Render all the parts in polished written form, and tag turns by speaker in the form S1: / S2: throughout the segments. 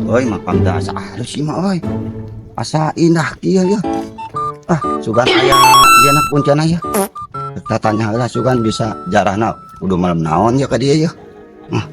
S1: Euy, makam teh asa halus ieu mah euy. Asa indah kieu ya. Ah, sugan aya ieu na kuncana ya. Kita tanya heula, sugan bisa jarahna kudu malam naon ya ka dieu ya. Ah.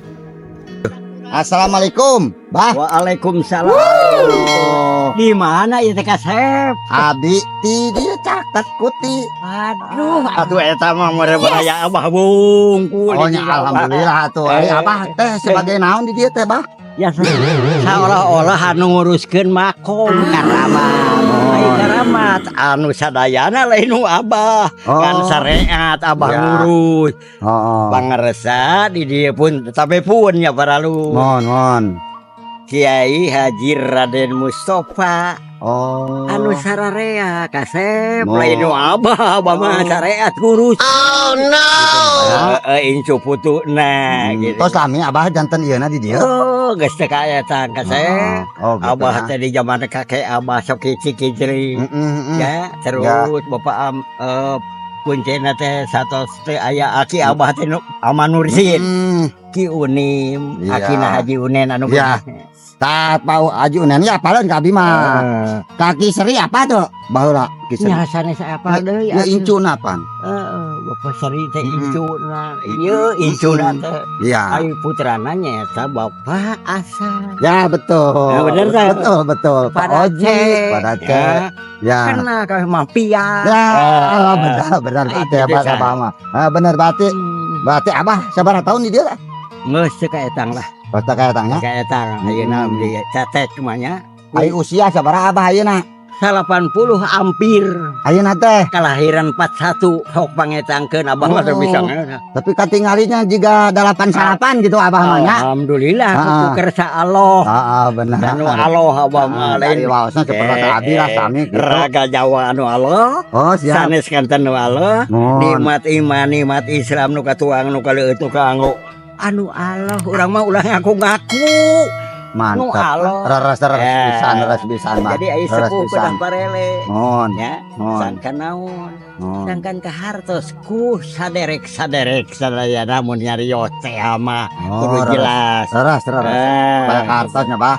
S1: Assalamualaikum, Bah.
S2: Waalaikumsalam.
S1: Oh,
S2: Di mana ya teh, Kasep?
S1: Abi ti dieu caket kuti.
S2: Aduh, atuh eta mah mere aya Abah bungkul.
S1: Oh nya, alhamdulillah atuh. Ari Abah teh sebagai naon di dieu teh, Bah?
S2: Ya, seolah-olah anu nguruskeun makom karamat. Ai karamat anu sadayana lain nu Abah.
S1: Oh.
S2: Kan syariat Abah ngurus.
S1: Oh.
S2: Pangersa di dieu pun tapi pun ya paralu.
S1: Mon, mon.
S2: Kiai Haji Raden Mustafa anu sararea, Kasep, lain nu Abah, Abah mah syariat ngurus.
S1: Oh no.
S2: Heeh, incu putuna gitu.
S1: Tos lami Abah janten ieu na di dieu?
S2: Oh, geus teu kaya tang, Kasep.
S1: Oh, gitu.
S2: Abah teh di zaman kakek Abah sok kicik-kicik. Ya, terus bapak kuncena teh satos teh aya aki Abah teh nu Aman Nursin. Ki Unim, akina Haji Unen anu
S1: Tah, Pau Haji Unen ya apaleun ka abi mah. Kaki Seri apa tuh? Baheula Ki Seri.
S2: Nya sanes apa deui.
S1: Ya incuna pan.
S2: Heeh, Bapak Seri teh incuna. Ieu incuna teh. Ai putrana nya eta Bapak Asa.
S1: Ya, betul.
S2: Ya, bener teh.
S1: Betul, betul. Pak
S2: Pada
S1: Oji, pada C.
S2: Ya.
S1: Ya.
S2: Karena kami mafia.
S1: Ya, benar, benar berarti
S2: itu
S1: Abah
S2: teh.
S1: Abah mah. Ah, benar berarti. Berarti Abah sabaraha tahun di dieu lah?
S2: Geus teu kaetang lah.
S1: Pasti kaetangnya.
S2: Kaetang ayeuna di catet kumanya.
S1: Ai usia sabaraha Abah ayeuna?
S2: 80 hampir.
S1: Ayeuna teh.
S2: Kelahiran 41, sok pangetangkeun Abah mah teu bisa.
S1: Tapi katinggalinya jiga dalapan salapan gitu Abah mah nya.
S2: Alhamdulillah, ku kersa Allah.
S1: Ah, benar.
S2: Anu Allah Abah mah lain.
S1: Dari waosna seperti abi lah sami gitu.
S2: Raga Jawa anu Allah.
S1: Oh, siap.
S2: Sanes kanten nu Allah.
S1: Mohon.
S2: Nikmat iman, nikmat Islam nu katuang nu kaleueut nu kaanggo anu Allah, urang mah ulah ngaku-ngaku. Nu
S1: Mantap.
S2: Allah.
S1: Reres, reres pisan, reres pisan mah.
S2: Jadi ai
S1: Reres
S2: sepuh
S1: pisan.
S2: pedah parele.
S1: Mohon.
S2: Ya,
S1: Mohon.
S2: sangkan naon?
S1: Mohon.
S2: Sangkan kahartos ku saderek-saderek sadayana mun nyarios teh mah
S1: Oh,
S2: kudu
S1: reres.
S2: jelas.
S1: Reres, reres. Kayak kartosnya, Bah.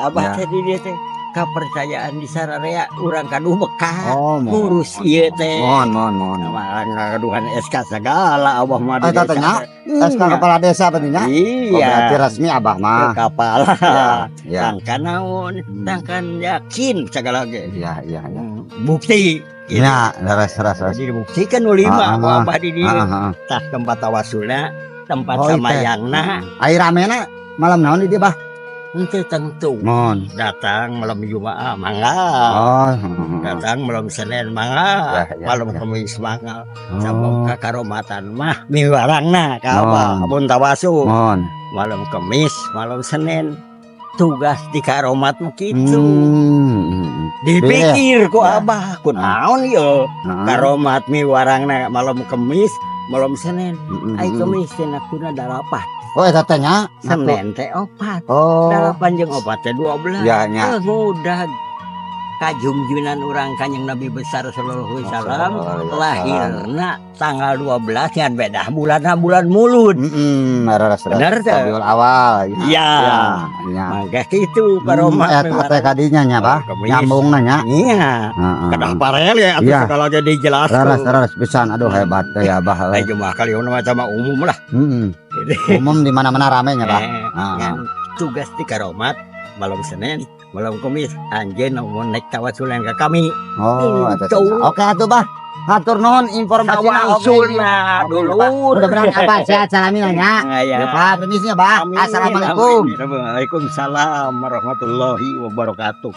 S2: Abah teh di dieu teh kepercayaan di sararea urang kaduh bekal
S1: Oh, mohon.
S2: ngurus ieu teh.
S1: Mohon, mohon, mohon.
S2: Malah ngagaduhan SK segala Abah mah di
S1: Eh,
S2: desa
S1: tatanya,
S2: teh.
S1: SK kepala desa berarti. Oh,
S2: Iya.
S1: berarti resmi Abah mah.
S2: Kepala.
S1: Ya.
S2: Tangkan naon, tangkan yakin segala ge.
S1: Iya.
S2: Bukti. Gitu.
S1: Ya, leres, leres, leres.
S2: Jadi dibuktikan nu lima ku Abah di dieu. Tah, tempat tawasulna, tempat
S1: Oh, itu.
S2: samayangna.
S1: Ai ramena malam naon di dieu, Bah?
S2: Henteu tentu.
S1: Mohon.
S2: Datang malam Jumat mangga.
S1: Oh.
S2: Datang malam Senin mangga,
S1: Ya,
S2: malam Kamis mangga. Sabab kakaromatan mah miwarangna ka Abah mun tawasul.
S1: Mohon.
S2: Malam Kamis, malam Senin tugas di karomat mah kitu. Dipikir ku Abah, kunaon ieu karomat miwarangna malam Kamis, malam Senin. Ai Kamis teh nakuna dalapan.
S1: Oh, eta teh nya.
S2: Senin teh opat.
S1: Oh.
S2: Dalapan jeung opat teh 12.
S1: Ya, nya.
S2: Eh, mudah kajungjunan urang Kanjeng Nabi besar sallallahu alaihi wasallam lahirna tanggal 12 ngan beda bulanna bulan Mulud.
S1: Heeh, leres, leres.
S2: Bener teh?
S1: Rabiul Awal.
S2: Ya.
S1: Ya.
S2: Mangga kitu karomat.
S1: Eta teh kadinya nya, Bah.
S2: Kamis.
S1: Nyambungna nya.
S2: Iya. Kedah parel ya atuh segala jadi jelas.
S1: Leres, leres pisan. Aduh, hebat teh ya, Bah.
S2: Ai mah kali mah sama umum lah.
S1: Umum di mana-mana rame nya, Bah.
S2: Ngan tugas di karomat malam Senin, malam Kamis, anjeun mau naik tawasulan ke kami.
S1: Oh, eta teh.
S2: Gitu.
S1: Oke atuh, Bah. Hatur nuhun informasinya.
S2: Tawasulna dulur.
S1: Mudah-mudahan Abah sehat salamina nya.
S2: Ya.
S1: Ya, Pak, permisi ya, Bah.
S2: Amin.
S1: Assalamualaikum.
S2: Amin. Waalaikumsalam warahmatullahi wabarakatuh.